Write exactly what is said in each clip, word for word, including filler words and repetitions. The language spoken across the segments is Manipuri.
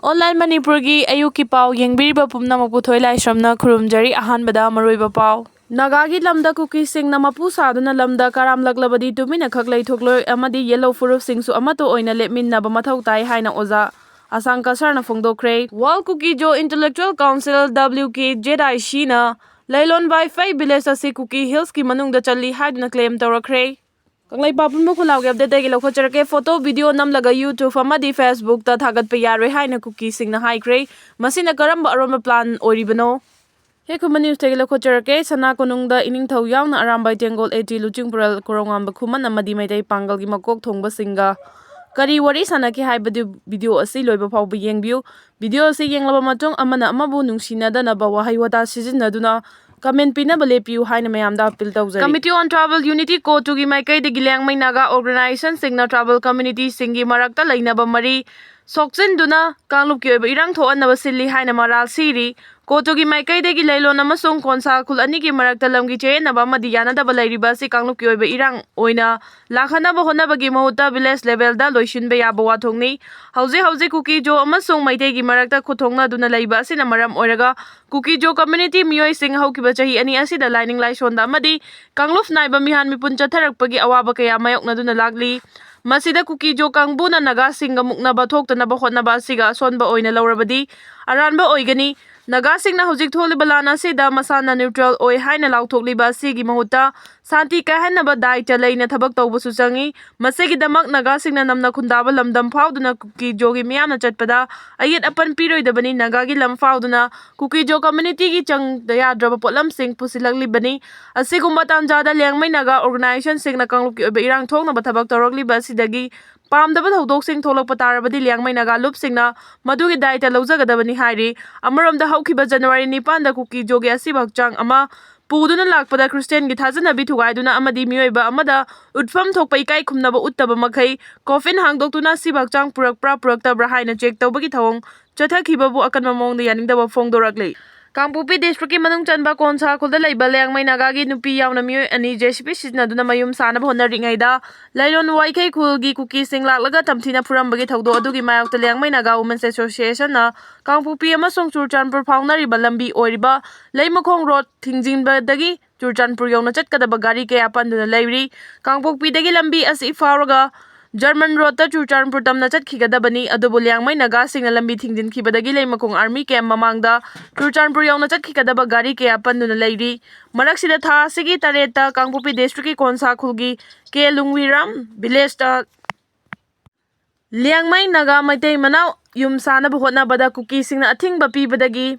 Online ꯃꯅꯤꯄꯨꯔꯒꯤ ꯑꯌꯨꯛꯀꯤ ꯄꯥꯎ ꯌꯦꯡꯕꯤꯔꯤꯕ ꯄꯨꯝꯅꯃꯛꯄꯨ ꯊꯣꯏ ꯂꯥꯏꯁ꯭ꯔꯝꯅ ꯈꯨꯔꯨꯝꯖꯔꯤ꯫ ꯑꯍꯥꯟꯕꯗ ꯃꯔꯨꯑꯣꯏꯕ ꯄꯥꯎ꯫ ꯅꯥꯒꯥꯒꯤ ꯂꯝꯗ ꯀꯨꯀꯤꯁꯤꯡꯅ ꯃꯄꯨ ꯁꯥꯗꯨꯅ ꯂꯝꯗ ꯀꯥꯔꯥꯝꯂꯛꯂꯕꯗꯤ ꯇꯨꯃꯤꯟꯅ ꯈꯛ ꯂꯩꯊꯣꯛꯂꯣꯏ ꯑꯃꯗꯤ ꯌꯦꯜꯂꯣ ꯐꯨꯔꯨꯞꯁꯤꯡꯁꯨ ꯑꯃꯠꯇ ꯑꯣꯏꯅ ꯂꯦꯞꯃꯤꯟꯅꯕ ꯃꯊꯧ ꯇꯥꯏ ꯍꯥꯏꯅ ꯑꯣꯖꯥ ꯑꯁꯥꯡ ꯀꯁꯔꯅ ꯐꯣꯡꯗꯣꯛꯈ꯭ꯔꯦ꯫ World Kuki-Zo Intellectual Council, W K Z I C ꯅ ꯂꯩꯂꯣꯟ ꯋꯥꯏꯐꯩ ꯚꯤꯂꯦꯖ ꯑꯁꯤ ꯀꯨꯀꯤ ꯍꯤꯜꯁꯀꯤ ꯃꯅꯨꯡꯗ ꯆꯜꯂꯤ ꯍꯥꯏꯗꯨꯅ ꯀ꯭ꯂꯦꯝ ꯇꯧꯔꯛꯈ꯭ꯔꯦ꯫ ꯀꯪꯂꯩꯄꯥꯛ ꯄꯨꯝꯕ ꯈꯨꯜꯂꯥꯎꯒꯤ ꯑꯞꯗꯦꯠꯇꯒꯤ ꯂꯧꯈꯠꯆꯔꯛꯀꯦ꯫ ꯐꯣꯇꯣ, ꯚꯤꯗꯤꯑꯣ ꯅꯝꯂꯒ YouTube ꯑꯃꯗꯤ Facebookꯇ ꯊꯥꯒꯠꯄ ꯌꯥꯔꯣꯏ ꯍꯥꯏꯅ ꯀꯨꯀꯤꯁꯤꯡꯅ ꯍꯥꯏꯈ꯭ꯔꯦ꯫ ꯃꯁꯤꯅ ꯀꯔꯝꯕ ꯑꯔꯣꯟꯕ ꯄ꯭ꯂꯥꯟ ꯑꯣꯏꯔꯤꯕꯅꯣ? ꯍꯦꯛ ꯈꯨꯃꯟ ꯅ꯭ꯌꯨꯁꯇꯒꯤ ꯂꯧꯈꯠꯆꯔꯛꯀꯦ꯫ ꯁꯅꯥ ꯀꯣꯅꯨꯡꯗ ꯏꯅꯤꯡꯊꯧ ꯌꯥꯎꯅ ꯑꯔꯥꯝꯕꯥꯏ ꯇꯦꯡꯒꯣꯜ, ꯑꯦ ꯇꯤ ꯂꯨꯆꯤꯡꯄꯨꯔꯦꯜ, ꯀꯣꯔꯧꯉꯥꯟꯕ ꯈꯨꯃꯟ ꯑꯃꯗꯤ ꯃꯩꯇꯩ ꯄꯥꯡꯒꯜꯒꯤ ꯃꯀꯣꯛ ꯊꯣꯡꯕꯁꯤꯡꯒ ꯀꯔꯤ ꯋꯥꯔꯤ ꯁꯥꯟꯅꯈꯤ ꯍꯥꯏꯕꯗꯨ ꯚꯤꯗꯤꯑꯣ ꯑꯁꯤ ꯂꯣꯏꯕ ꯐꯥꯎꯕ ꯌꯦꯡꯕꯤꯌꯨ꯫ ꯚꯤꯗꯤꯑꯣ ꯑꯁꯤ ꯌꯦꯡꯂꯕ ꯃꯇꯨꯡ ꯑꯃꯅ ꯑꯃꯕꯨ ꯅꯨꯡꯁꯤꯅꯗꯅꯕ ꯋꯥꯍꯩ ꯋꯥꯇꯥ ꯁꯤꯖꯤꯟꯅꯗꯨꯅ ꯀꯃꯦꯟ ꯄꯤꯅꯕ ꯂꯦꯞꯄꯤꯌꯨ ꯍꯥꯏꯅ ꯃꯌꯥꯝꯗ ꯑꯄꯤꯜ ꯇꯧꯖꯔꯤ꯫ Committee on Tribal Unity, ꯀꯣꯇꯨꯒꯤ ꯃꯥꯏꯀꯩꯗꯒꯤ ꯂꯤꯌꯥꯡꯃꯩ ꯅꯥꯒꯥ ꯑꯣꯔꯒꯅꯥꯏꯖꯦꯁꯟꯁꯤꯡꯅ ꯇ꯭ꯔꯥꯏꯕꯦꯜ ꯀꯝꯃ꯭ꯌꯨꯅꯤꯇꯤꯁꯤꯡꯒꯤ ꯃꯔꯛꯇ ꯂꯩꯅꯕ ꯃꯔꯤ ꯁꯣꯛꯆꯤꯟꯗꯨꯅ ꯀꯥꯡꯂꯨꯞꯀꯤ ꯑꯣꯏꯕ ꯏꯔꯥꯡ ꯊꯣꯛꯍꯟꯅꯕ ꯁꯤꯜꯂꯤ ꯍꯥꯏꯅ ꯃꯔꯥꯜ ꯁꯤꯔꯤ꯫ ꯀꯣꯇꯨꯒꯤ ꯃꯥꯏꯀꯩꯗꯒꯤ ꯂꯩꯂꯣꯟ ꯑꯃꯁꯨꯡ ꯈꯣꯟꯁꯥ ꯈꯨꯜ ꯑꯅꯤꯒꯤ ꯃꯔꯛꯇ ꯂꯝꯒꯤ ꯆꯌꯦꯠꯅꯕ ꯑꯃꯗꯤ ꯌꯥꯅꯗꯕ ꯂꯩꯔꯤꯕ ꯑꯁꯤ ꯀꯥꯡꯂꯨꯞꯀꯤ ꯑꯣꯏꯕ ꯏꯔꯥꯡ ꯑꯣꯏꯅ ꯂꯥꯛꯍꯟꯅꯕ ꯍꯣꯠꯅꯕꯒꯤ ꯃꯍꯨꯠꯇ ꯚꯤꯂꯦꯖ ꯂꯦꯚꯦꯜꯗ ꯂꯣꯏꯁꯤꯟꯕ ꯌꯥꯕ ꯋꯥꯊꯣꯛꯅꯤ꯫ ꯍꯧꯖꯤꯛ ꯍꯧꯖꯤꯛ ꯀꯨꯀꯤ-ꯖꯣ ꯑꯃꯁꯨꯡ ꯃꯩꯇꯩꯒꯤ ꯃꯔꯛꯇ ꯈꯨꯠ ꯊꯣꯛꯅꯗꯨꯅ ꯂꯩꯕ ꯑꯁꯤꯅ ꯃꯔꯝ ꯑꯣꯏꯔꯒ ꯀꯨꯀꯤ-ꯖꯣ ꯀꯝꯃ꯭ꯌꯨꯅꯤꯇꯤ ꯃꯤꯑꯣꯏꯁꯤꯡ ꯍꯧꯈꯤꯕ ꯆꯍꯤ ꯑꯅꯤ ꯑꯁꯤꯗ ꯂꯥꯏꯅꯤꯡ ꯂꯥꯏꯁꯣꯟꯗ ꯑꯃꯗꯤ ꯀꯥꯡꯂꯨꯞ ꯅꯥꯏꯕ ꯃꯤꯍꯥꯟ ꯃꯤꯄꯨꯟ ꯆꯠꯊꯔꯛꯄꯒꯤ ꯑꯋꯥꯕ ꯀꯌꯥ ꯃꯥꯌꯣꯛꯅꯗꯨꯅ ꯂꯥꯛꯂꯤ꯫ ꯃꯁꯤꯗ ꯀꯨꯀꯤ-ꯖꯣ ꯀꯥꯡꯕꯨꯅ ꯅꯥꯒꯥꯁꯤꯡꯒ ꯃꯨꯛꯅꯕ ꯊꯣꯛꯇꯅꯕ ꯍꯣꯠꯅꯕ ꯑꯁꯤꯒ ꯑꯁꯣꯟꯕ ꯑꯣꯏꯅ ꯂꯧꯔꯕꯗꯤ ꯑꯔꯥꯟꯕ ꯑꯣꯏꯒꯅꯤ꯫ ꯅꯥꯒꯥꯁꯤꯡꯅ ꯍꯧꯖꯤꯛ ꯊꯣꯛꯂꯤꯕ ꯂꯥꯟ ꯑꯁꯤꯗ ꯃꯁꯥꯅ ꯅ꯭ꯌꯨꯇ꯭ꯔꯦꯜ ꯑꯣꯏ ꯍꯥꯏꯅ ꯂꯥꯎꯊꯣꯛꯂꯤꯕ ꯑꯁꯤꯒꯤ ꯃꯍꯨꯠꯇ ꯁꯥꯟꯇꯤ ꯀꯥꯏꯍꯟꯅꯕ ꯗꯥꯏꯇ ꯂꯩꯅ ꯊꯕꯛ ꯇꯧꯕꯁꯨ ꯆꯪꯏ꯫ ꯃꯁꯤꯒꯤꯗꯃꯛ ꯅꯥꯒꯥꯁꯤꯡꯅ ꯅꯝꯅ ꯈꯨꯟꯗꯥꯕ ꯂꯝꯗꯝ ꯐꯥꯎꯗꯨꯅ ꯀꯨꯀꯤ-ꯖꯣꯒꯤ ꯃꯤꯌꯥꯝꯅ ꯆꯠꯄꯗ ꯑꯌꯦꯠ ꯑꯄꯟ ꯄꯤꯔꯣꯏꯗꯕꯅꯤ꯫ ꯅꯥꯒꯥꯒꯤ ꯂꯝ ꯐꯥꯎꯗꯨꯅ ꯀꯨꯀꯤ-ꯖꯣ ꯀꯝꯃ꯭ꯌꯨꯅꯤꯇꯤꯒꯤ ꯆꯪꯗ ꯌꯥꯗ꯭ꯔꯕ ꯄꯣꯠꯂꯝꯁꯤꯡ ꯄꯨꯁꯤꯜꯂꯛꯂꯤꯕꯅꯤ꯫ ꯑꯁꯤꯒꯨꯝꯕ ꯇꯥꯟꯖꯥꯗ ꯂꯤꯌꯥꯡꯃꯩ ꯅꯥꯒꯥ ꯑꯣꯔꯒꯅꯥꯏꯖꯦꯁꯟꯁꯤꯡꯅ ꯀꯥꯡꯂꯨꯞꯀꯤ ꯑꯣꯏꯕ ꯏꯔꯥꯡ ꯊꯣꯛꯅꯕ ꯊꯕꯛ ꯇꯧꯔꯛꯂꯤꯕ ꯑꯁꯤꯗꯒꯤ ꯄꯥꯝꯗꯕ ꯊꯧꯗꯣꯛꯁꯤꯡ ꯊꯣꯛꯂꯛꯄ ꯇꯥꯔꯕꯗꯤ ꯂꯤꯌꯥꯡꯃꯩ ꯅꯥꯒꯥ ꯂꯨꯞꯁꯤꯡꯅ ꯃꯗꯨꯒꯤ ꯗꯥꯏꯇ ꯂꯧꯖꯒꯗꯕꯅꯤ ꯍꯥꯏꯔꯤ꯫ ꯑꯃꯔꯣꯝꯗ ꯍꯧꯈꯤꯕ ꯖꯅꯋꯥꯔꯤ ꯅꯤꯄꯥꯟꯗ ꯀꯨꯀꯤ-ꯖꯣꯒꯤ ꯑꯁꯤꯕ ꯍꯛꯆꯥꯡ ꯑꯃ ꯄꯨꯗꯨꯅ ꯂꯥꯛꯄꯗ ꯈ꯭ꯔꯤꯁꯇꯤꯌꯥꯟꯒꯤ ꯊꯥꯖꯅꯕꯤ ꯊꯨꯒꯥꯏꯗꯨꯅ ꯑꯃꯗꯤ ꯃꯤꯑꯣꯏꯕ ꯑꯃꯗ ꯎꯠꯐꯝ ꯊꯣꯛꯄ ꯏꯀꯥꯏ ꯈꯨꯝꯅꯕ ꯎꯠꯇꯕ ꯃꯈꯩ ꯀꯣꯐꯤꯟ ꯍꯥꯡꯗꯣꯛꯇꯨꯅ ꯑꯁꯤꯕ ꯍꯛꯆꯥꯡ ꯄꯨꯔꯛꯄ꯭ꯔꯥ ꯄꯨꯔꯛꯇꯕ꯭ꯔꯥ ꯍꯥꯏꯅ ꯆꯦꯛ ꯇꯧꯕꯒꯤ ꯊꯧꯑꯣꯡ ꯆꯠꯊꯈꯤꯕꯕꯨ ꯑꯀꯟꯕ ꯃꯑꯣꯡꯗ ꯌꯥꯅꯤꯡꯗꯕ ꯐꯣꯡꯗꯣꯔꯛꯂꯤ꯫ ꯀꯥꯡꯄꯣꯛꯄꯤ ꯗꯤꯁꯇ꯭ꯔꯤꯛꯀꯤ ꯃꯅꯨꯡ ꯆꯟꯕ ꯀꯣꯟꯁꯥ ꯈꯨꯜꯗ ꯂꯩꯕ ꯂꯤꯌꯥꯡꯃꯩ ꯅꯥꯒꯥꯒꯤ ꯅꯨꯄꯤ ꯌꯥꯎꯅ ꯃꯤꯑꯣꯏ ꯑꯅꯤ ꯖꯦ ꯁꯤ ꯕꯤ ꯁꯤꯖꯤꯟꯅꯗꯨꯅ ꯃꯌꯨꯝ ꯁꯥꯅꯕ ꯍꯣꯠꯅꯔꯤꯉꯩꯗ ꯂꯩꯔꯣꯟ ꯋꯥꯏꯈꯩ ꯈꯨꯜꯒꯤ ꯀꯨꯀꯤꯁꯤꯡ ꯂꯥꯛꯂꯒ ꯇꯝꯊꯤꯅ ꯐꯨꯔꯝꯕꯒꯤ ꯊꯧꯗꯣꯛ ꯑꯗꯨꯒꯤ ꯃꯥꯌꯣꯛꯇ ꯂꯤꯌꯥꯡꯃꯩ ꯅꯥꯒꯥ ꯋꯨꯃꯦꯟꯁ ꯑꯦꯁꯣꯁꯤꯌꯦꯁꯟꯅ ꯀꯥꯡꯄꯣꯛꯄꯤ ꯑꯃꯁꯨꯡ ꯆꯨꯔꯆꯥꯟꯄꯨꯔ ꯐꯥꯎꯅꯔꯤꯕ ꯂꯝꯕꯤ ꯑꯣꯏꯔꯤꯕ ꯂꯩꯃꯈꯣꯡ ꯔꯣꯗ ꯊꯤꯡꯖꯤꯟꯕꯗꯒꯤ ꯆꯨꯔꯆꯥꯟꯄꯨꯔ ꯌꯧꯅ ꯆꯠꯀꯗꯕ ꯒꯥꯔꯤ ꯀꯌꯥ ꯄꯟꯗꯨꯅ ꯂꯩꯔꯤ꯫ ꯀꯥꯡꯄꯣꯛꯄꯤꯗꯒꯤ ꯂꯝꯕꯤ ꯑꯁꯤ ꯐꯥꯎꯔꯒ ꯖꯔꯃꯟ ꯔꯣꯗꯇ ꯆꯨꯔꯆꯥꯟꯄꯨꯔ ꯇꯝꯅ ꯆꯠꯈꯤꯒꯗꯕꯅꯤ꯫ ꯑꯗꯨꯕꯨ ꯂꯤꯌꯥꯡꯃꯩ ꯅꯥꯒꯥꯁꯤꯡꯅ ꯂꯝꯕꯤ ꯊꯤꯡꯖꯤꯟꯈꯤꯕꯗꯒꯤ ꯂꯩꯃꯈꯣꯡ ꯑꯥꯔꯃꯤ ꯀꯦꯝꯞ ꯃꯃꯥꯡꯗ ꯆꯨꯔꯆꯥꯟꯄꯨꯔ ꯌꯧꯅ ꯆꯠꯈꯤꯒꯗꯕ ꯒꯥꯔꯤ ꯀꯌꯥ ꯄꯟꯗꯨꯅ ꯂꯩꯔꯤ꯫ ꯃꯔꯛꯁꯤꯗ ꯊꯥ ꯑꯁꯤꯒꯤ ꯇꯔꯦꯠꯇ ꯀꯥꯡꯄꯣꯛꯄꯤ ꯗꯤꯁꯇ꯭ꯔꯤꯛꯀꯤ ꯀꯣꯟꯁꯥ ꯈꯨꯜꯒꯤ ꯀꯦ ꯂꯨꯡꯋꯤꯔꯥꯝ ꯚꯤꯂꯦꯖꯇ ꯂꯤꯌꯥꯡꯃꯩ ꯅꯥꯒꯥ ꯃꯩꯇꯩ ꯃꯅꯥꯎ ꯌꯨꯝ ꯁꯥꯅꯕ ꯍꯣꯠꯅꯕꯗ ꯀꯨꯀꯤꯁꯤꯡꯅ ꯑꯊꯤꯡꯕ ꯄꯤꯕꯗꯒꯤ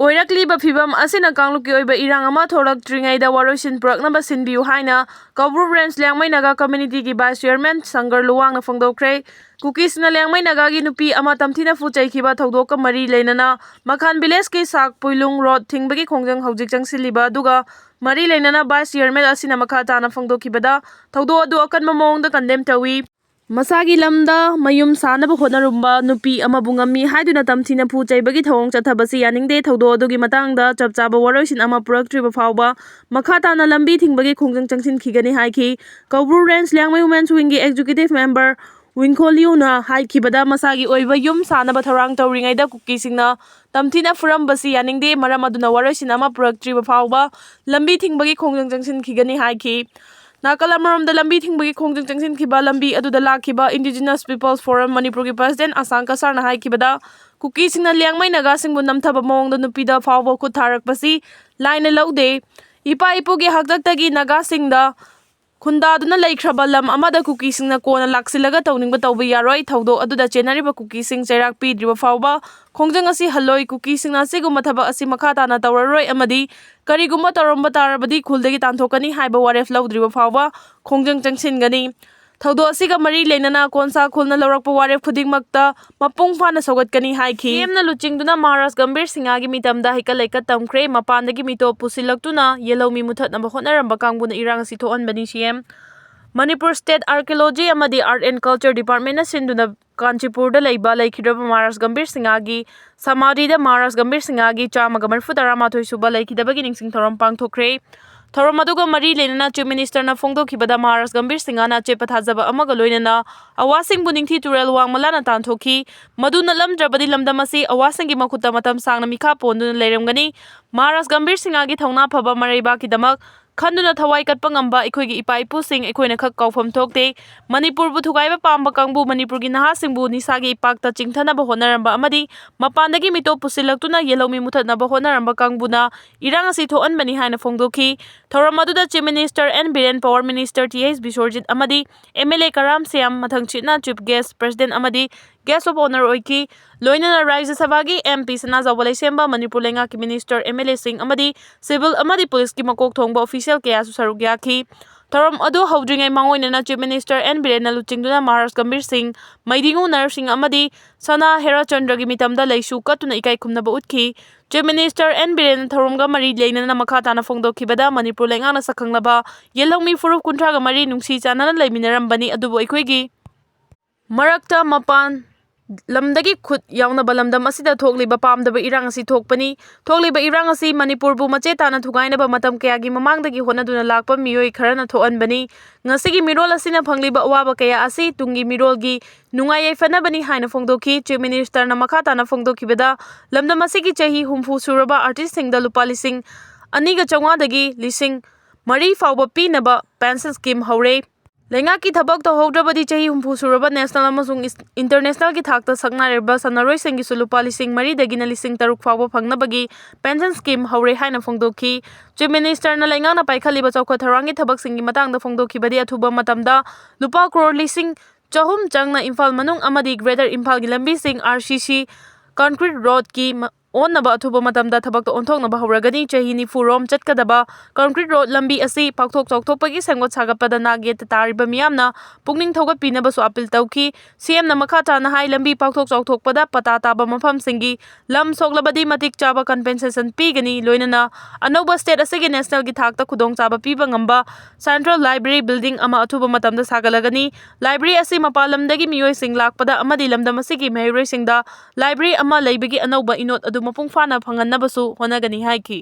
ꯑꯣꯏꯔꯛꯂꯤꯕ ꯐꯤꯚꯝ ꯑꯁꯤꯅ ꯀꯥꯡꯂꯨꯞꯀꯤ ꯑꯣꯏꯕ ꯏꯔꯥꯡ ꯑꯃ ꯊꯣꯛꯂꯛꯇ꯭ꯔꯤꯉꯩꯗ ꯋꯥꯔꯣꯏꯁꯤꯟ ꯄꯨꯔꯛꯅꯕ ꯁꯤꯟꯕꯤꯌꯨ ꯍꯥꯏꯅ ꯀꯧꯕ꯭ꯔꯨ ꯔꯦꯟꯖ ꯂꯤꯌꯥꯡꯃꯩ ꯅꯥꯒꯥ ꯀꯝꯃ꯭ꯌꯨꯅꯤꯇꯤꯒꯤ ꯚꯥꯏꯁ ꯆꯤꯌꯔꯃꯦꯟ ꯁꯪꯒꯔ ꯂꯨꯋꯥꯡꯅ ꯐꯣꯡꯗꯣꯛꯈ꯭ꯔꯦ꯫ ꯀꯨꯀꯤꯁꯤꯡꯅ ꯂꯤꯌꯥꯡꯃꯩ ꯅꯥꯒꯥꯒꯤ ꯅꯨꯄꯤ ꯑꯃ ꯇꯝꯊꯤꯅ ꯐꯨ ꯆꯩꯈꯤꯕ ꯊꯧꯗꯣꯛꯀ ꯃꯔꯤ ꯂꯩꯅꯅ ꯃꯈꯥꯟ ꯚꯤꯂꯦꯖꯀꯤ ꯁꯥꯛ ꯄꯨꯏꯂꯨꯡ ꯔꯣꯗ ꯊꯤꯡꯕꯒꯤ ꯈꯣꯡꯖꯪ ꯍꯧꯖꯤꯛ ꯆꯪꯁꯤꯜꯂꯤꯕ ꯑꯗꯨꯒ ꯃꯔꯤ ꯂꯩꯅꯅ ꯚꯥꯏꯁ ꯆꯤꯌꯔꯃꯦꯟ ꯑꯁꯤꯅ ꯃꯈꯥ ꯇꯥꯅ ꯐꯣꯡꯗꯣꯛꯈꯤꯕꯗ ꯊꯧꯗꯣꯛ ꯑꯗꯨ ꯑꯀꯟꯕ ꯃꯑꯣꯡꯗ ꯀꯟꯗꯦꯝ ꯇꯧꯏ꯫ ꯃꯁꯥꯒꯤ ꯂꯝꯗ ꯃꯌꯨꯝ ꯁꯥꯅꯕ ꯍꯣꯠꯅꯔꯝꯕ ꯅꯨꯄꯤ ꯑꯃꯕꯨ ꯉꯝꯃꯤ ꯍꯥꯏꯗꯨꯅ ꯇꯝꯊꯤꯅ ꯐꯨ ꯆꯩꯕꯒꯤ ꯊꯧꯑꯣꯡ ꯆꯠꯊꯕꯁꯤ ꯌꯥꯅꯤꯡꯗꯦ꯫ ꯊꯧꯗꯣꯛ ꯑꯗꯨꯒꯤ ꯃꯇꯥꯡꯗ ꯆꯞ ꯆꯥꯕ ꯋꯥꯔꯣꯏꯁꯤꯟ ꯑꯃ ꯄꯨꯔꯛꯇ꯭ꯔꯤꯕ ꯐꯥꯎꯕ ꯃꯈꯥ ꯇꯥꯅ ꯂꯝꯕꯤ ꯊꯤꯡꯕꯒꯤ ꯈꯣꯡꯖꯪ ꯆꯪꯁꯤꯟꯈꯤꯒꯅꯤ ꯍꯥꯏꯈꯤ꯫ ꯀꯧꯕ꯭ꯔꯨ ꯔꯦꯟꯖ ꯂꯤꯌꯥꯡꯃꯩ ꯋꯨꯃꯦꯟꯁ ꯋꯤꯡꯒꯤ ꯑꯦꯛꯖꯤꯀ꯭ꯌꯨꯇꯤꯚ ꯃꯦꯝꯕꯔ ꯋꯤꯡꯈꯣꯂꯤꯌꯨꯅ ꯍꯥꯏꯈꯤꯕꯗ, ꯃꯁꯥꯒꯤ ꯑꯣꯏꯕ ꯌꯨꯝ ꯁꯥꯅꯕ ꯊꯧꯔꯥꯡ ꯇꯧꯔꯤꯉꯩꯗ ꯀꯨꯀꯤꯁꯤꯡꯅ ꯇꯝꯊꯤꯅ ꯐꯨꯔꯝꯕꯁꯤ ꯌꯥꯅꯤꯡꯗꯦ, ꯃꯔꯝ ꯑꯗꯨꯅ ꯋꯥꯔꯣꯏꯁꯤꯟ ꯑꯃ ꯄꯨꯔꯛꯇ꯭ꯔꯤꯕ ꯐꯥꯎꯕ ꯂꯝꯕꯤ ꯊꯤꯡꯕꯒꯤ ꯈꯣꯡꯖꯪ ꯆꯪꯁꯤꯟꯈꯤꯒꯅꯤ ꯍꯥꯏꯈꯤ꯫ ꯅꯥꯀꯜ ꯑꯃꯔꯣꯝꯗ ꯂꯝꯕꯤ ꯊꯤꯡꯕꯒꯤ ꯈꯣꯡꯖꯪ ꯆꯪꯁꯤꯟꯈꯤꯕ ꯂꯝꯕꯤ ꯑꯗꯨꯗ ꯂꯥꯛꯈꯤꯕ Indigenous Peoples Forum ꯃꯅꯤꯄꯨꯔꯒꯤ ꯄ꯭ꯔꯁꯤꯗꯦꯟ ꯑꯁꯥꯡ ꯀꯁꯥꯔꯅ ꯍꯥꯏꯈꯤꯕꯗ, ꯀꯨꯀꯤꯁꯤꯡꯅ ꯂꯤꯌꯥꯡꯃꯩ ꯅꯥꯒꯥꯁꯤꯡꯕꯨ ꯅꯝꯊꯕ ꯃꯑꯣꯡꯗ ꯅꯨꯄꯤꯗ ꯐꯥꯎꯕ ꯈꯨꯠ ꯊꯥꯔꯛꯄꯁꯤ ꯂꯥꯏꯅ ꯂꯧꯗꯦ꯫ ꯏꯄꯥ ꯏꯄꯨꯒꯤ ꯍꯥꯛꯇꯛꯇꯒꯤ ꯅꯥꯒꯥꯁꯤꯡꯗ ꯈꯨꯟꯗꯥꯗꯨꯅ ꯂꯩꯈ꯭ꯔꯕ ꯂꯝ ꯑꯃꯗ ꯀꯨꯀꯤꯁꯤꯡꯅ ꯀꯣꯟꯅ ꯂꯥꯛꯁꯤꯜꯂꯒ ꯇꯧꯅꯤꯡꯕ ꯇꯧꯕ ꯌꯥꯔꯣꯏ꯫ ꯊꯧꯗꯣꯛ ꯑꯗꯨꯗ ꯆꯦꯟꯅꯔꯤꯕ ꯀꯨꯀꯤꯁꯤꯡ ꯆꯩꯔꯥꯛ ꯄꯤꯗ꯭ꯔꯤꯕ ꯐꯥꯎꯕ ꯈꯣꯡꯖꯪ ꯑꯁꯤ ꯍꯜꯂꯣꯏ꯫ ꯀꯨꯀꯤꯁꯤꯡꯅ ꯑꯁꯤꯒꯨꯝꯕ ꯊꯕꯛ ꯑꯁꯤ ꯃꯈꯥ ꯇꯥꯅ ꯇꯧꯔꯔꯣꯏ ꯑꯃꯗꯤ ꯀꯔꯤꯒꯨꯝꯕ ꯇꯧꯔꯝꯕ ꯇꯥꯔꯕꯗꯤ ꯈꯨꯜꯗꯒꯤ ꯇꯥꯟꯊꯣꯛꯀꯅꯤ ꯍꯥꯏꯕ ꯋꯥꯔꯦꯞ ꯂꯧꯗ꯭ꯔꯤꯕ ꯐꯥꯎꯕ ꯈꯣꯡꯖꯪ ꯆꯪꯁꯤꯟꯒꯅꯤ꯫ ꯊꯧꯗꯣꯛ ꯑꯁꯤꯒ ꯃꯔꯤ ꯂꯩꯅꯅ ꯀꯣꯟꯁꯥ ꯈꯨꯜꯅ ꯂꯧꯔꯛꯄ ꯋꯥꯔꯦꯞ ꯈꯨꯗꯤꯡꯃꯛꯇ ꯃꯄꯨꯡ ꯐꯥꯅ ꯁꯧꯒꯠꯀꯅꯤ ꯍꯥꯏꯈꯤ꯫ ꯁꯤ ꯑꯦꯝꯅ ꯂꯨꯆꯤꯡꯗꯨꯅ ꯃꯍꯥꯔꯥꯖ ꯒꯝꯚꯤꯔ ꯁꯤꯡꯍꯒꯤ ꯃꯤꯇꯝꯗ ꯍꯩꯀꯠ ꯂꯩꯀꯠ ꯇꯝꯈ꯭ꯔꯦ꯫ ꯃꯄꯥꯟꯗꯒꯤ ꯃꯤꯇꯣꯞ ꯄꯨꯁꯤꯜꯂꯛꯇꯨꯅ ꯌꯦꯜꯍꯧꯃꯤ ꯃꯨꯊꯠꯅꯕ ꯍꯣꯠꯅꯔꯝꯕ ꯀꯥꯡꯕꯨꯅ ꯏꯔꯥꯡ ꯑꯁꯤ ꯊꯣꯛꯍꯟꯕꯅꯤ꯫ ꯁꯤ ꯑꯦꯝ ꯃꯅꯤꯄꯨꯔ ꯁ꯭ꯇꯦꯠ ꯑꯥꯔꯀꯤꯑꯣꯂꯣꯖꯤ ꯑꯃꯗꯤ ꯑꯥꯔꯠ ꯑꯦꯟ ꯀꯜꯆꯔ ꯗꯤꯄꯥꯔꯠꯃꯦꯟꯅ ꯁꯤꯟꯗꯨꯅ ꯀꯥꯟꯆꯤꯄꯨꯔꯗ ꯂꯩꯕ ꯂꯩꯈꯤꯗ꯭ꯔꯕ ꯃꯍꯥꯔꯥꯖ ꯒꯝꯚꯤꯔ ꯁꯤꯡꯍꯒꯤ ꯁꯃꯥꯙꯤꯗ ꯃꯍꯥꯔꯥꯖ ꯒꯝꯚꯤꯔ ꯁꯤꯡꯍꯒꯤ ꯆꯥꯝꯃꯒ ꯃꯔꯤꯐꯨ ꯇꯔꯥꯃꯥꯊꯣꯏ ꯁꯨꯕ ꯂꯩꯈꯤꯗꯕꯒꯤ ꯅꯤꯡꯁꯤꯡ ꯊꯧꯔꯝ ꯄꯥꯡꯊꯣꯛꯈ꯭ꯔꯦ꯫ ꯊꯧꯔꯝ ꯑꯗꯨꯒ ꯃꯔꯤ ꯂꯩꯅꯅ ꯆꯤꯐ ꯃꯤꯅꯤꯁꯇꯔꯅ ꯐꯣꯡꯗꯣꯛꯈꯤꯕꯗ ꯃꯍꯥꯔꯥꯖ ꯒꯝꯚꯤꯔ ꯁꯤꯡꯍꯅ ꯑꯆꯦꯠꯄ ꯊꯥꯖꯕ ꯑꯃꯒ ꯂꯣꯏꯅꯅ ꯑꯋꯥꯁꯤꯡꯕꯨ ꯅꯤꯡꯊꯤ ꯇꯨꯔꯦꯜ ꯋꯥꯡꯃ ꯂꯥꯟꯅ ꯇꯥꯟꯊꯣꯛꯈꯤ꯫ ꯃꯗꯨ ꯅꯠꯂꯝꯗ꯭ꯔꯕꯗꯤ ꯂꯝꯗꯝ ꯑꯁꯤ ꯑꯋꯥꯁꯤꯡꯒꯤ ꯃꯈꯨꯠꯇ ꯃꯇꯝ ꯁꯥꯡꯅ ꯃꯤꯈꯥ ꯄꯣꯟꯗꯨꯅ ꯂꯩꯔꯝꯒꯅꯤ꯫ ꯃꯍꯥꯔꯥꯖ ꯒꯝꯚꯤꯔ ꯁꯤꯡꯍꯒꯤ ꯊꯧꯅꯥ ꯐꯕ ꯃꯔꯩꯕꯥꯛꯀꯤꯗꯃꯛ ꯈꯟꯗꯨꯅ ꯊꯋꯥꯏ ꯀꯠꯄ ꯉꯝꯕ ꯑꯩꯈꯣꯏꯒꯤ ꯏꯄꯥ ꯏꯄꯨꯁꯤꯡ ꯑꯩꯈꯣꯏꯅ ꯈꯛ ꯀꯥꯎꯐꯝ ꯊꯣꯛꯇꯦ꯫ ꯃꯅꯤꯄꯨꯔꯕꯨ ꯊꯨꯒꯥꯏꯕ ꯄꯥꯝꯕ ꯀꯥꯡꯕꯨ, ꯃꯅꯤꯄꯨꯔꯒꯤ ꯅꯍꯥꯁꯤꯡꯕꯨ ꯅꯤꯁꯥꯒꯤ ꯏꯄꯥꯛꯇ ꯆꯤꯡꯊꯅꯕ ꯍꯣꯠꯅꯔꯝꯕ ꯑꯃꯗꯤ ꯃꯄꯥꯟꯗꯒꯤ ꯃꯤꯇꯣꯞ ꯄꯨꯁꯤꯜꯂꯛꯇꯨꯅ ꯌꯦꯜꯍꯧꯃꯤ ꯃꯨꯊꯠꯅꯕ ꯍꯣꯠꯅꯔꯝꯕ ꯀꯥꯡꯕꯨꯅ ꯏꯔꯥꯡ ꯑꯁꯤ ꯊꯣꯛꯍꯟꯕꯅꯤ ꯍꯥꯏꯅ ꯐꯣꯡꯗꯣꯛꯈꯤ꯫ ꯊꯧꯔꯝ ꯑꯗꯨꯗ chief minister N Biren, power minister T H Biswajit ꯑꯃꯗꯤ M L A Karam Shyam, ꯃꯊꯪꯁꯤꯠꯅ ꯆꯤꯐ ꯒꯦꯁ, ꯄ꯭ꯔꯦꯁꯤꯗꯦꯟ ꯑꯃꯗꯤ ꯒꯦꯁ ꯑꯣꯐ ꯑꯣꯅꯔ ꯑꯣꯏꯈꯤ꯫ ꯂꯣꯏꯅꯅ ꯔꯥꯖ꯭ꯌ ꯁꯚꯥꯒꯤ ꯑꯦꯝ ꯄꯤ ꯁꯅꯥꯖꯥꯎꯕ ꯂꯩꯁꯦꯝꯕ, ꯃꯅꯤꯄꯨꯔ ꯂꯩꯉꯥꯛꯀꯤ ꯃꯤꯅꯤꯁꯇꯔ, ꯑꯦꯝ ꯑꯦꯜ ꯑꯦꯁꯤꯡ ꯑꯃꯗꯤ ꯁꯤꯚꯤꯜ ꯑꯃꯗꯤ ꯄꯨꯂꯤꯁꯀꯤ ꯃꯀꯣꯛ ꯊꯣꯡꯕ ꯑꯣꯐꯤꯁꯤꯌꯦꯜ ꯀꯌꯥꯁꯨ ꯁꯔꯨꯛ ꯌꯥꯈꯤ꯫ ꯊꯧꯔꯝ ꯑꯗꯨ ꯍꯧꯗ꯭ꯔꯤꯉꯩ ꯃꯥꯡꯑꯣꯏꯅꯅ ꯆꯤꯐ ꯃꯤꯅꯤꯁꯇꯔ ꯑꯦꯟ ꯕꯤꯔꯦꯟꯅ ꯂꯨꯆꯤꯡꯗꯨꯅ ꯃꯍꯥꯔꯥꯖ ꯒꯝꯚꯤꯔ ꯁꯤꯡ, ꯃꯩꯗꯤꯉꯨ ꯅꯔꯁꯤꯡ ꯑꯃꯗꯤ ꯁꯅꯥ ꯍꯦꯔꯥꯆꯟꯗ꯭ꯔꯒꯤ ꯃꯤꯇꯝꯗ ꯂꯩꯁꯨ ꯀꯠꯇꯨꯅ ꯏꯀꯥꯏ ꯈꯨꯝꯅꯕ ꯎꯠꯈꯤ꯫ ꯆꯤꯐ ꯃꯤꯅꯤꯁꯇꯔ ꯑꯦꯟ ꯕꯤꯔꯦꯟꯅ ꯊꯧꯔꯝꯒ ꯃꯔꯤ ꯂꯩꯅꯅ ꯃꯈꯥ ꯇꯥꯅ ꯐꯣꯡꯗꯣꯛꯈꯤꯕꯗ, ꯃꯅꯤꯄꯨꯔ ꯂꯩꯉꯥꯛꯅ ꯁꯛꯈꯪꯂꯕ ꯌꯦꯜꯍꯧꯃꯤ ꯐꯨꯔꯨꯞ ꯀꯨꯟꯊ꯭ꯔꯥꯒ ꯃꯔꯤ ꯅꯨꯡꯁꯤ ꯆꯥꯟꯅꯅ ꯂꯩꯃꯤꯟꯅꯔꯝꯕꯅꯤ, ꯑꯗꯨꯕꯨ ꯑꯩꯈꯣꯏꯒꯤ ꯃꯔꯛꯇ ꯃꯄꯥꯟ ꯂꯝꯗꯒꯤ ꯈꯨꯠ ꯌꯥꯎꯅꯕ ꯂꯝꯗꯝ ꯑꯁꯤꯗ ꯊꯣꯛꯂꯤꯕ ꯄꯥꯝꯗꯕ ꯏꯔꯥꯡ ꯑꯁꯤ ꯊꯣꯛꯄꯅꯤ꯫ ꯊꯣꯛꯂꯤꯕ ꯏꯔꯥꯡ ꯑꯁꯤ ꯃꯅꯤꯄꯨꯔꯕꯨ ꯃꯆꯦ ꯇꯥꯅ ꯊꯨꯒꯥꯏꯅꯕ ꯃꯇꯝ ꯀꯌꯥꯒꯤ ꯃꯃꯥꯡꯗꯒꯤ ꯍꯣꯠꯅꯗꯨꯅ ꯂꯥꯛꯄ ꯃꯤꯑꯣꯏ ꯈꯔꯅ ꯊꯣꯛꯍꯟꯕꯅꯤ꯫ ꯉꯁꯤꯒꯤ ꯃꯤꯔꯣꯜ ꯑꯁꯤꯅ ꯐꯪꯂꯤꯕ ꯑꯋꯥꯕ ꯀꯌꯥ ꯑꯁꯤ ꯇꯨꯡꯒꯤ ꯃꯤꯔꯣꯜꯒꯤ ꯅꯨꯡꯉꯥꯏ ꯌꯥꯏꯐꯅꯕꯅꯤ ꯍꯥꯏꯅ ꯐꯣꯡꯗꯣꯛꯈꯤ꯫ ꯆꯤꯐ ꯃꯤꯅꯤꯁꯇꯔꯅ ꯃꯈꯥ ꯇꯥꯅ ꯐꯣꯡꯗꯣꯛꯈꯤꯕꯗ, ꯂꯝꯗꯝ ꯑꯁꯤꯒꯤ ꯆꯍꯤ ꯍꯨꯝꯐꯨ ꯁꯨꯔꯕ ꯑꯥꯔꯇꯤꯁꯁꯤꯡꯗ ꯂꯨꯄꯥ ꯂꯤꯁꯤꯡ ꯑꯅꯤꯒ ꯆꯥꯝꯃꯉꯥꯗꯒꯤ ꯂꯤꯁꯤꯡ ꯃꯔꯤ ꯐꯥꯎꯕ ꯄꯤꯅꯕ ꯄꯦꯟꯁꯟ ꯁ꯭ꯀꯤꯝ ꯍꯧꯔꯦ꯫ ꯂꯩꯉꯥꯛꯀꯤ ꯊꯕꯛ ꯇꯧꯍꯧꯗ꯭ꯔꯕꯗꯤ ꯆꯍꯤ ꯍꯨꯝꯐꯨ ꯁꯨꯔꯕ ꯅꯦꯁꯅꯦꯜ ꯑꯃꯁꯨꯡ ꯏꯁ-, ꯏꯟꯇꯔꯅꯦꯁꯅꯦꯜꯒꯤ ꯊꯥꯛꯇ ꯁꯛꯅꯥꯏꯔꯕ ꯁꯥꯟꯅꯔꯣꯏꯁꯤꯡꯒꯤꯁꯨ ꯂꯨꯄꯥ ꯂꯤꯁꯤꯡ ꯃꯔꯤꯗꯒꯤꯅ ꯂꯤꯁꯤꯡ ꯇꯔꯨꯛ ꯐꯥꯎꯕ ꯐꯪꯅꯕꯒꯤ ꯄꯦꯟꯁꯟ ꯁ꯭ꯀꯤꯝ ꯍꯧꯔꯦ ꯍꯥꯏꯅ ꯐꯣꯡꯗꯣꯛꯈꯤ꯫ ꯆꯤꯐ ꯃꯤꯅꯤꯁꯇꯔꯅ ꯂꯩꯉꯥꯛꯅ ꯄꯥꯏꯈꯠꯂꯤꯕ ꯆꯥꯎꯈꯠ ꯊꯧꯔꯥꯡꯒꯤ ꯊꯕꯛꯁꯤꯡꯒꯤ ꯃꯇꯥꯡꯗ ꯐꯣꯡꯗꯣꯛꯈꯤꯕꯗꯤ, ꯑꯊꯨꯕ ꯃꯇꯝꯗ ꯂꯨꯄꯥ ꯀ꯭ꯔꯣꯔ ꯂꯤꯁꯤꯡ ꯆꯍꯨꯝ ꯆꯪꯅ ꯏꯝꯐꯥꯜ ꯃꯅꯨꯡ ꯑꯃꯗꯤ ꯒ꯭ꯔꯦꯇꯔ ꯏꯝꯐꯥꯜꯒꯤ ꯂꯝꯕꯤꯁꯤꯡ, ꯑꯥꯔ ꯁꯤ ꯁꯤ, ꯀꯟꯀ꯭ꯔꯤꯠ ꯔꯣꯗꯀꯤ ꯃ-, ꯑꯣꯟꯅꯕ ꯑꯊꯨꯕ ꯃꯇꯝꯗ ꯊꯕꯛꯇ ꯑꯣꯟꯊꯣꯛꯅꯕ ꯍꯧꯔꯒꯅꯤ꯫ ꯆꯍꯤ ꯅꯤꯐꯨ ꯔꯣꯝ ꯆꯠꯀꯗꯕ concrete road ꯂꯝꯕꯤ ꯑꯁꯤ ꯄꯥꯛꯊꯣꯛ ꯆꯥꯎꯊꯣꯛꯄꯒꯤ ꯁꯦꯝꯒꯠ ꯁꯥꯒꯠꯄꯗ ꯅꯥꯛ ꯌꯦꯠꯇ ꯇꯥꯔꯤꯕ ꯃꯤꯌꯥꯝꯅ ꯄꯨꯛꯅꯤꯡ ꯊꯧꯒꯠꯄꯤꯅꯕꯁꯨ appeal ꯇꯧꯈꯤ꯫ ꯁꯤ ꯑꯦꯝꯅ ꯃꯈꯥ ꯇꯥꯅ ꯍꯥꯏ, ꯂꯝꯕꯤ ꯄꯥꯛꯊꯣꯛ ꯆꯥꯎꯊꯣꯛꯄꯗ ꯄꯇꯥ ꯇꯥꯕ ꯃꯐꯝꯁꯤꯡꯒꯤ ꯂꯝ ꯁꯣꯛꯂꯕꯗꯤ ꯃꯇꯤꯛ ꯆꯥꯕ compensation ꯄꯤꯒꯅꯤ, ꯂꯣꯏꯅꯅ ꯑꯅꯧꯕ state ꯑꯁꯤꯒꯤ national ꯒꯤ ꯊꯥꯛꯇ ꯈꯨꯗꯣꯡꯆꯥꯕ ꯄꯤꯕ ꯉꯝꯕ central library building ꯑꯃ ꯑꯊꯨꯕ ꯃꯇꯝꯗ ꯁꯥꯒꯠꯂꯒꯅꯤ꯫ Library ꯑꯁꯤ ꯃꯄꯥꯟ ꯂꯝꯗꯒꯤ ꯃꯤꯑꯣꯏꯁꯤꯡ ꯂꯥꯛꯄꯗ ꯑꯃꯗꯤ ꯂꯝꯗꯝ ꯑꯁꯤꯒꯤ ꯃꯍꯩꯔꯣꯏꯁꯤꯡꯗ library ꯑꯃ ꯂꯩꯕꯒꯤ ꯑꯅꯧꯕ ꯏꯅꯣꯠ ꯑꯗꯨ ꯃꯄꯨꯡ ꯐꯥꯅ ꯐꯪꯍꯟꯅꯕꯁꯨ ꯍꯣꯠꯅꯒꯅꯤ ꯍꯥꯏꯈꯤ꯫